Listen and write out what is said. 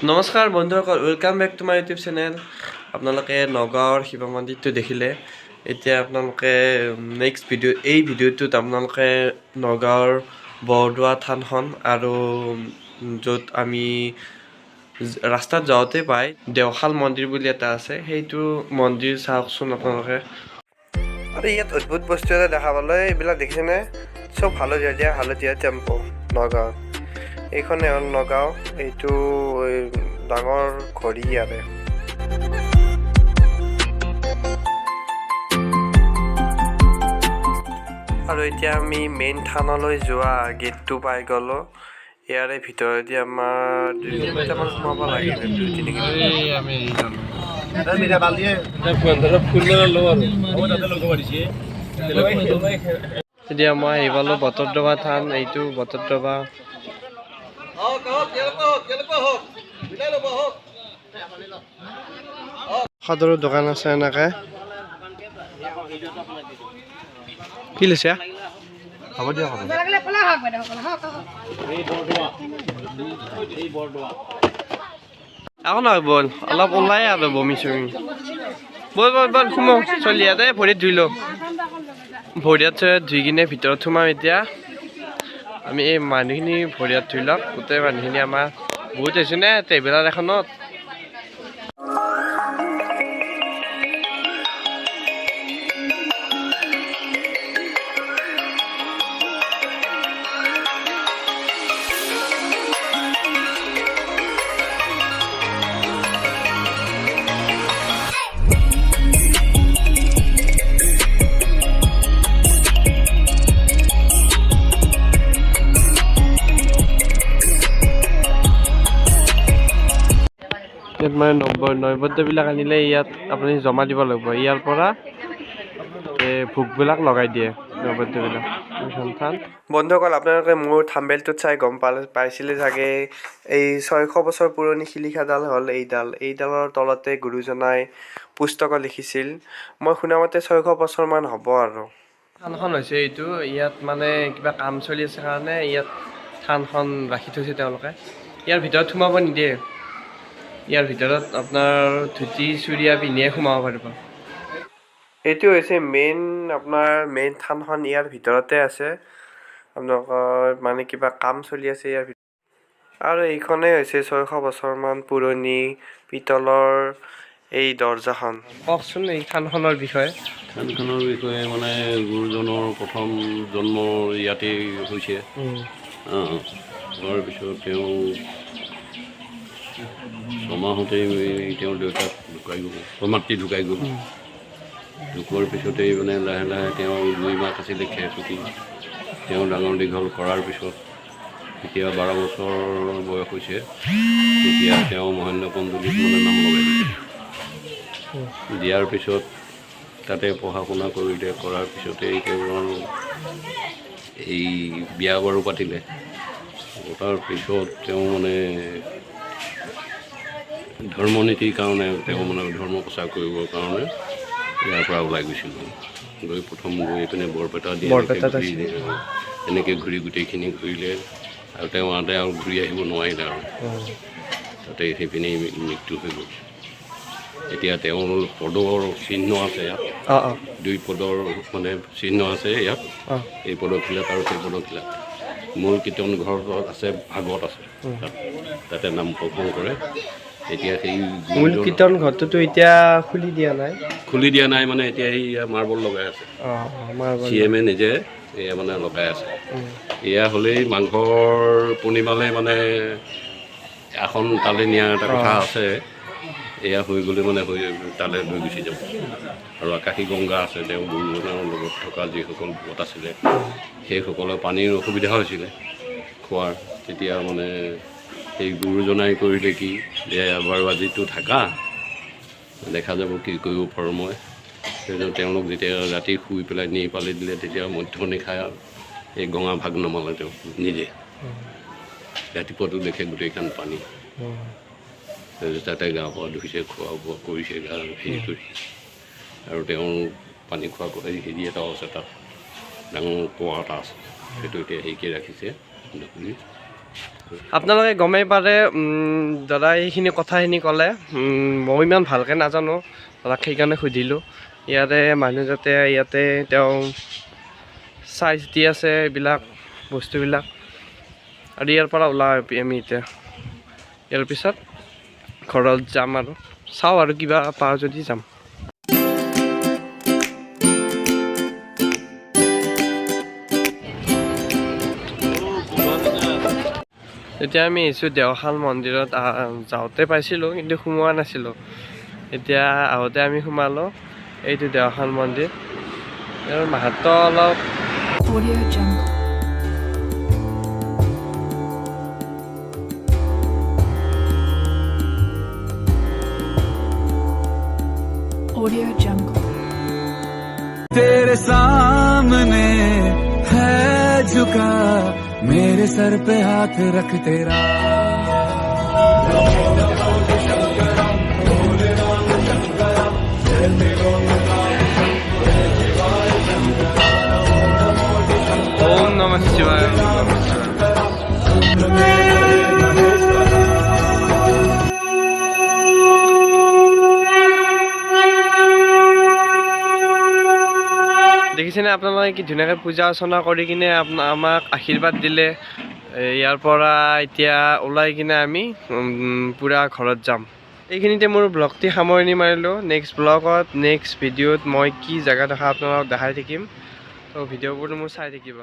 নমস্কাৰ বন্ধুসকল, welcome back to my YouTube channel. আপোনালোকে নগাঁৱৰ শিৱ মন্দিৰটো দেখিলে। এতিয়া আপোনালোকে নেক্সট ভিডিঅ', এই ভিডিঅ'টোত আপোনালোকে নগাঁৱৰ বৰদোৱা থানখন আৰু য'ত আমি ৰাস্তাত যাওঁতে পাই দেওশাল মন্দিৰ বুলি এটা আছে, সেইটো মন্দিৰ চাওকচোন আপোনালোকে। আৰু ইয়াত অদ্ভুত বস্তু এটা দেখা পালোঁ। এইবিলাক দেখিছেনে? চব হালধীয়া দিয়া, হালধীয়া টেম্প' নগাঁৱত। এইখনে হ'ল নগাঁও। এইটো এই ডাঙৰ ঘড়ী ইয়াৰে। আৰু এতিয়া আমি মেইন থানলৈ যোৱা গেটটো পাই গ'লোঁ। ইয়াৰে ভিতৰেদি আমাৰ 2 কিলোমিটাৰমান সোমাব লাগে, 2-3 কিলোমিটাৰ। এতিয়া মই আহি পালোঁ বটদ্ৰৱা থান। এইটো বটদ্ৰৱা। সাদৰৰ দোকান আছে এনেকে। কি লৈছে? হ'ব দিয়ক, হ'ব। একো নহয়, ব'ল অলপ ওলাই আৰু বমি চমি। ব'ল ব'ল ব'ল, সোমো। চলি ইয়াতে ভৰিত ধুই লওঁ। ভৰি হাত চৰি হাত ধুই কিনে ভিতৰত সোমাম। এতিয়া আমি এই মানুহখিনি ভৰি হাত ধুই লওক। গোটেই মানুহখিনি আমাৰ বহুত হৈছে নে ট্ৰেভেলাৰ এখনত। ইয়াত মানে নৈবেদ্যবিলাক আনিলে ইয়াত আপুনি জমা দিব লাগিব। ইয়াৰ পৰা এই ভোগবিলাক লগাই দিয়ে, নৈবেদ্যবিলাক। এইখন থান। বন্ধুসকল, আপোনালোকে মোৰ থাম্বেলটোত চাই গম পাইছিলে চাগে, এই 600 বছৰ পুৰণি শিলিখাডাল হ'ল এইডাল। এইডালৰ তলতে গুৰুজনাই পুস্তকত লিখিছিল। মই শুনামতে 600 বছৰমান হ'ব। আৰু থানখন হৈছে এইটো। ইয়াত মানে কিবা কাম চলি আছে কাৰণে ইয়াত থানখন ৰাখি থৈছে তেওঁলোকে। ইয়াৰ ভিতৰত সোমাব নিদিয়ে। ইয়াৰ ভিতৰত আপোনাৰ ধুতি চুৰিয়া পিন্ধিয়ে সোমাব পাৰিব। এইটো হৈছে মেইন, আপোনাৰ মেইন থানখন ইয়াৰ ভিতৰতে আছে। আপোনালোকৰ মানে কিবা কাম চলি আছে ইয়াৰ ভিতৰত। আৰু এইখনেই হৈছে 600 বছৰমান পুৰণি পিতলৰ এই দৰ্জাখন। কওকচোন এই থানখনৰ বিষয়ে। থানখনৰ বিষয়ে মানে গুৰুজনৰ প্ৰথম জন্ম ইয়াতেই হৈছে। হোৱাৰ পিছত তেওঁ ছমাহতেই তেওঁৰ দেউতাক ঢুকাই গ'ল, মাতৃ ঢুকাই গ'ল। ঢুকোৱাৰ পিছতেই মানে লাহে লাহে তেওঁ দুই মাক আছিলে খেৰচুটি, তেওঁ ডাঙৰ দীঘল কৰাৰ পিছত তেতিয়া 12 বছৰ বয়স হৈছে, তেতিয়া তেওঁ মহেন্দ্ৰ কন্দলিত মানে নাম লগাই দিছে। দিয়াৰ পিছত তাতে পঢ়া শুনা কৰিলে। কৰাৰ পিছতেই তেওঁৰ এই বিয়া বাৰু পাতিলে। পতাৰ পিছত তেওঁ মানে ধৰ্মনীতিৰ কাৰণে, তেওঁ মানে ধৰ্ম প্ৰচাৰ কৰিবৰ কাৰণে ইয়াৰ পৰা ওলাই গৈছিল। গৈ প্ৰথম গৈ পিনে বৰপেটা দি এনেকৈ বৰপেটাত ঘূৰি আছিলে। এনেকৈ ঘূৰি গোটেইখিনি ঘূৰিলে আৰু তেওঁ আহোঁতে আৰু ঘূৰি আহিব নোৱাৰিলে আৰু তাতে সেইপিনে মৃত্যু হৈ গ'ল। এতিয়া তেওঁৰ পদৰ চিহ্ন আছে ইয়াত। অঁ অঁ দুই পদৰ মানে চিহ্ন আছে ইয়াত। এই পদখিলাত আৰু সেই পদখিলাত। মূল কীৰ্তন ঘৰত আছে, ভাগত আছে তাত, তাতে নাম প্ৰসংগ কৰে এতিয়া সেই মূল গুৰুজন। কীৰ্তন ঘৰটোতো এতিয়া খুলি দিয়া নাই? খুলি দিয়া নাই, মানে এতিয়া এই মাৰ্বল লগাই আছে। অঁ অঁ মাৰ্বল। চি এমে নিজে এয়া মানে লগাই আছে। এয়া হ'লেই মাঘৰ পূৰ্ণিমালৈ মানে আসন তালৈ নিয়াৰ এটা কথা আছে। এয়া হৈ গ'লে মানে হৈ তালৈ লৈ গুচি যাব। আৰু আকাশী গংগা আছে। তেওঁ গুৰুজনাৰ লগত থকা যিসকল ভকত আছিলে, সেইসকলৰ পানীৰ অসুবিধা হৈছিলে খোৱাৰ। তেতিয়া মানে সেই গুৰুজনাই কৰিলে কি যে বাৰু আজিতো থাকা, দেখা যাব কি কৰিব পাৰোঁ মই। তাৰপিছত তেওঁলোক যেতিয়া ৰাতি শুই পেলাই নি পালি দিলে, তেতিয়া মধ্য নিশা এই গঙা ভাগ নমালে তেওঁ নিজে। ৰাতিপুৱাটো দেখে গোটেইখন পানী। তাৰপিছত তাতে গা পা ধুইছে, খোৱা বোৱা কৰিছে, গা হেৰি কৰি। আৰু তেওঁৰ পানী খোৱা হেৰি এটাও আছে তাত, ডাঙৰ কুঁৱা এটা আছে। সেইটো এতিয়া হেৰিকৈ ৰাখিছে নুখুলি। আপোনালোকে গমেই পাৰে দাদা এইখিনি কথাখিনি ক'লে, মই ইমান ভালকৈ নাজানো, দাদাক সেইকাৰণে সুধিলোঁ। ইয়াতে মানুহ যাতে ইয়াতে তেওঁ চাই চিতি আছে এইবিলাক বস্তুবিলাক। আৰু ইয়াৰ পৰা ওলাওঁ আমি এতিয়া, ইয়াৰ পিছত ঘৰত যাম আৰু চাওঁ আৰু কিবা পাওঁ যদি যাম। এতিয়া আমি আহিছোঁ দেওশাল মন্দিৰত। যাওঁতে পাইছিলোঁ কিন্তু সোমোৱা নাছিলোঁ, এতিয়া আহোঁতে আমি সোমালোঁ। এইটো দেওশাল মন্দিৰ, ইয়াৰ মাহাত্ম অলপ। तेरे सामने है झुका, मेरे सर पे हाथ रख तेरा। ওম নমঃ শিৱায়, ওম নমঃ শিৱায়। দেখিছেনে আপোনালোকে কি ধুনীয়াকৈ পূজা অৰ্চনা কৰি কিনে আমাক আশীৰ্বাদ দিলে। ইয়াৰ পৰা এতিয়া ওলাই কিনে আমি পূৰা ঘৰত যাম। এইখিনিতে মোৰ ব্লগটি সামৰণি মাৰিলোঁ। নেক্সট ব্লগত, নেক্সট ভিডিঅ'ত মই কি জেগা দেখা আপোনালোকক দেখাই থাকিম। তো ভিডিঅ'বোৰ মোৰ চাই থাকিব।